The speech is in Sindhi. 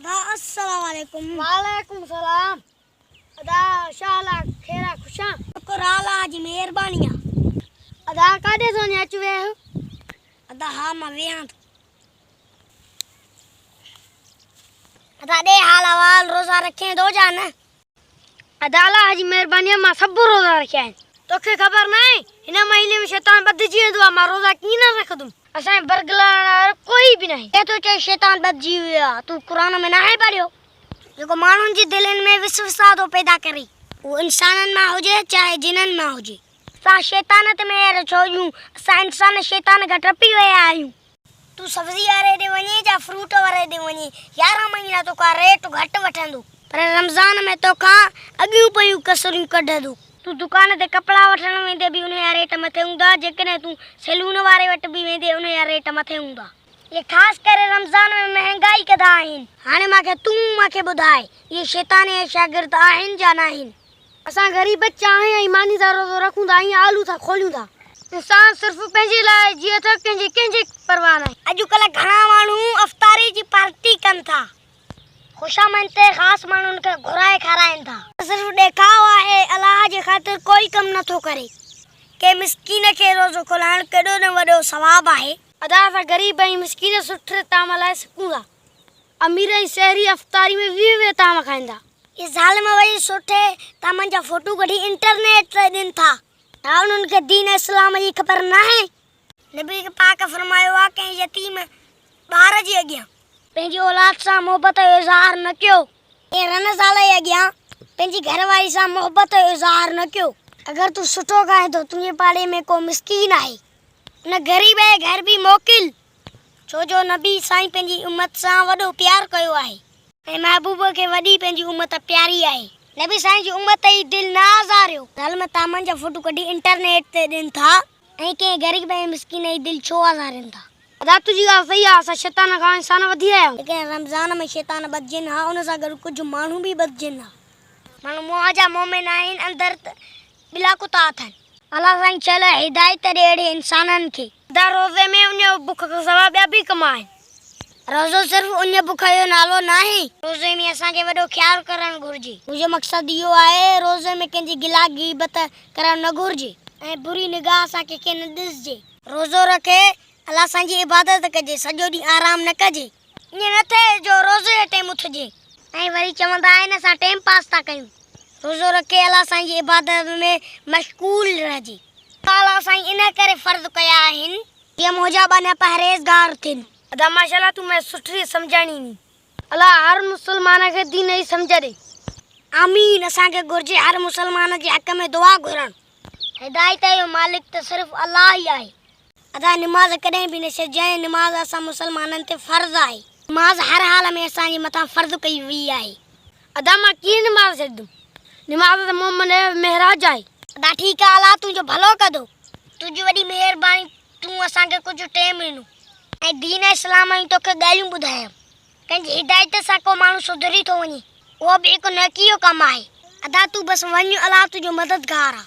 ادا السلام عليڪم. وعليڪم السلام ادا شالا خير آ خوش آن. شڪر آ الله جي مهرباني آ. ادا ڪاڏي ٿو وڃين اچ ويهه. ادا ها مان ويهان ٿو. ادا ڏي حال احوال روزا رکين ٿو جا نه. ادا الله جي مهرباني آ مان سڀ روزا رکيا آهن. توکي خبر ناهي هن مهيني ۾ شيطان ٻڌجي ويندو آ مان روزا ڪيئن نه رکندم. اسان کي برغلائڻ وارو ڪوئي به ناهي. ڪنهن ٿو چئي شيطان ٻڌجي ويو آ تون قرآن ۾ ناهي پڙهيو جيڪو ماڻهن جي دلين ۾ وسوسا ٿو پيدا ڪري اهو انسانن مان هجي چاهي جنن مان هجي. اسان شيطان تي مهر ڇو ڏيون اسان انسان شيطان کان ٽپي ويا آهيون. تون سبزي واري ڏي وڃين يا فروٽ واري ڏي وڃين، يارهن مهينا توکان ريٽ گهٽ وٺندو، پر رمضان ۾ توکان اڳيون پيون ڪسريون ڪڍندو. تون دڪان تي ڪپڙا وٺڻ ويندين به انهيء جا ريٽ مٿي هوندا، جيڪڏهن تون سيلون واري وٽ به ويندين انهيء جا ريٽ مٿي هوندا. اهي خاص ڪري رمضان ۾ مهنگائي ڪندا آهن. هاڻي مان کي تون مان کي ٻڌاء، اهي شيطان جا شاگرد آهن يا ناهن؟ اسان غريب چانهه ۽ ماني سان روزو رکون ٿا ۽ آلو ٿا کوليون ٿا. انسان صرف پنهنجي لاء جيئي ٿو ڪنهن جي ڪنهن جي پرواهه ناهي. اڄڪلهه گهڻا ماڻهو افطاري جي پارٽي ڪن ٿا. خوشامند تي خاص ماڻهن کي گهرائي کارائين ٿا. صرف ڏيکاء آهي الله جي خاطر ڪوئي ڪم نه ٿو ڪري. ڪنهن مسڪين کي روزو کولائڻ ڪيڏو نه وڏو ثواب آهي. ادا اسان غريب ۽ مسڪين سٺي طعام لاء سڪون ٿا. امير ۽ شهري افطاري ۾ 20 20 طعام کائين ٿا. اهي ظالم وري سٺي طعامن جا فوٽو ڪڍي انٽرنيٽ تي ڏين ٿا. ڇا انهن کي دين اسلام جي خبر ناهي؟ نبي پاڪ فرمايو آهي ڪنهن يتيم ٻار جي اڳيان. پنهنجي اولاد سان محبت جو اظهار نه ڪيو. ڪنهن رن زال جي اڳيان پنهنجي گهر واري سان محبت جو اظهار نه ڪيو. اگر تون سٺو کائين ٿو تنهنجي پاڙي ۾ ڪو مسڪين آهي ان غريب جي گهر به موڪل ڇو جو نبي سائين پنهنجي امت سان وڏو پيار ڪيو آهي. ۽ محبوب کي وڏي پنهنجي امت پياري آهي. نبي سائين جي امت جي دل نه آزاريو. ظالم طعامن جا فوٽو ڪڍي انٽرنيٽ تي ڏين ٿا ۽ ڪنهن غريب ۽ مسڪين جي دل ڇو آزارين ٿا. ادا تنهنجي ڳالهه صحيح آ اسان شيطان کان انسان وڌي آيا آهيون. جيڪڏهن رمضان ۾ شيطان ٻڌجن ها ان سان گڏ ڪجهه ماڻهو به ٻڌجن ها. ماڻهو منهن جا مومن آهن اندر ته ٻلا ڪتا اٿن. الله سائين شل هدايت ڏي اهڙي انسانن کي. ادا روزي ۾ اڃ بک کان سواء ٻيا به ڪم آهن. روزو صرف اڃ بک جو نالو ناهي. روزي ۾ اسان کي وڏو خيال ڪرڻ گهرجي. منهنجو مقصد اهو آهي روزي ۾ ڪنهن جي گلا غيبت ڪرڻ نه گهرجي ۽ بري نگاهه سان ڪنهن کي نه ڏسجي. روزو رکي الله سائين جي عبادت ڪجي سڄو ڏينهن آرام نه ڪجي. ائين نه ٿئي جو روزي جي ٽيم اٿجي ۽ وري چوندا آهن اسان ٽيم پاس ٿا ڪيون. روزو رکي الله سائين جي عبادت ۾ مشغول رهجي. الله سائين ان ڪري فرض ڪيا آهن. جيئن منهنجا ٻانها پرهيزگار ٿين. ادا ماشاءالله تون مين سٺي سمجهاڻي ڏني. الله هر مسلمان کي دين جي سمجهه ڏي. آمين اسان کي گهرجي هر مسلمان جي حق ۾ دعا گهرڻ. هدايت جو مالڪ ته صرف الله ئي آهي. ادا نماز ڪڏهن به نه ڇڏجانء نماز اسان مسلمانن تي فرض آهي. نماز هر حال ۾ اسان جي مٿان فرض ڪئي وئي آهي. ادا مان ڪيئن نماز ڇڏيندم نماز ته مومن جو معراج آهي. ادا ٺيڪ آ الله تنهنجو ڀلو ڪندو. تنهنجي وڏي مهرباني تون اسان کي ڪجهه ٽيم ڏنو ۽ دين اسلام جون توکي ڳالهيون ٻڌايم. ڪنهن جي هدايت سان ڪو ماڻهو سڌري ٿو وڃي اهو به هڪ نيڪي جو ڪم آهي. ادا تون بس وڃ الله تنهنجو مددگار آ.